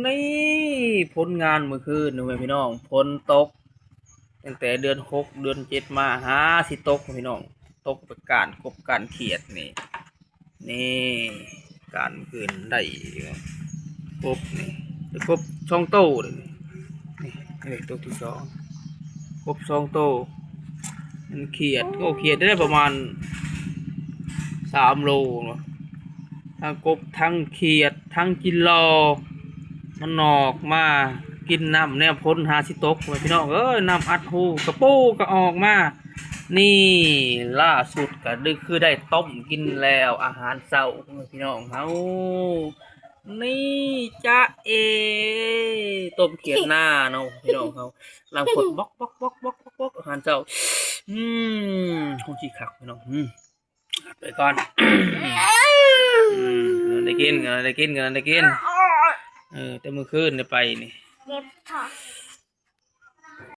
ນີ້ ຜົນງານມື້ຄືນນີ້ ພີ່ນ້ອງ, ຝົນຕົກຕັ້ງແຕ່ເດືອນຫົກ ເດືອນເຈັດມາ ຫາຊິຕົກ ພີ່ນ້ອງ, ຕົກໄປກ້ານກົບກ້ານຂຽດນີ້. ນີ້ ການຄືນໄດ້ກົບນີ້ ໄດ້ກົບສອງໂຕນີ້. ນີ້ ນີ້ໂຕທີສອງ ກົບສອງໂຕ. ມັນຂຽດ ໂອ້ ຂຽດໄດ້ປະມານສາມໂລເນາະ, ທັງກົບ ທັງຂຽດ ທັງຈິນລໍ່. ມັນອອກມາກິນນ້ຳແນວຝົນຫາຊິຕົກ ພີ່ນ້ອງເອີຍ, ນ້ຳອັດຮູກະປູກະອອກມາ. ນີ້ ລ່າສຸດກະຄືໄດ້ຕົ້ມກິນແລ້ວ ອາຫານເຊົ້າ ພີ່ນ້ອງເຮົາ. ນີ້ ຈະເອ ຕົ້ມຂຽດນາເນາະ ພີ່ນ້ອງເຮົາ, ລັງຄົນບອກໆໆໆອາຫານເຊົ້າ. ອືມ ຄົງຊິຄັກ ພີ່ນ້ອງ. ອືມ ໄປກ່ອນ. ອືມ ກຳລັງໄດ້ກິນ ກຳລັງໄດ້ກິນ ກຳລັງໄດ້ກິນ. ເອີ ແຕ່ມື້ຄືນໄດ້ໄປນີ້ ເຈັບທ້ອງ.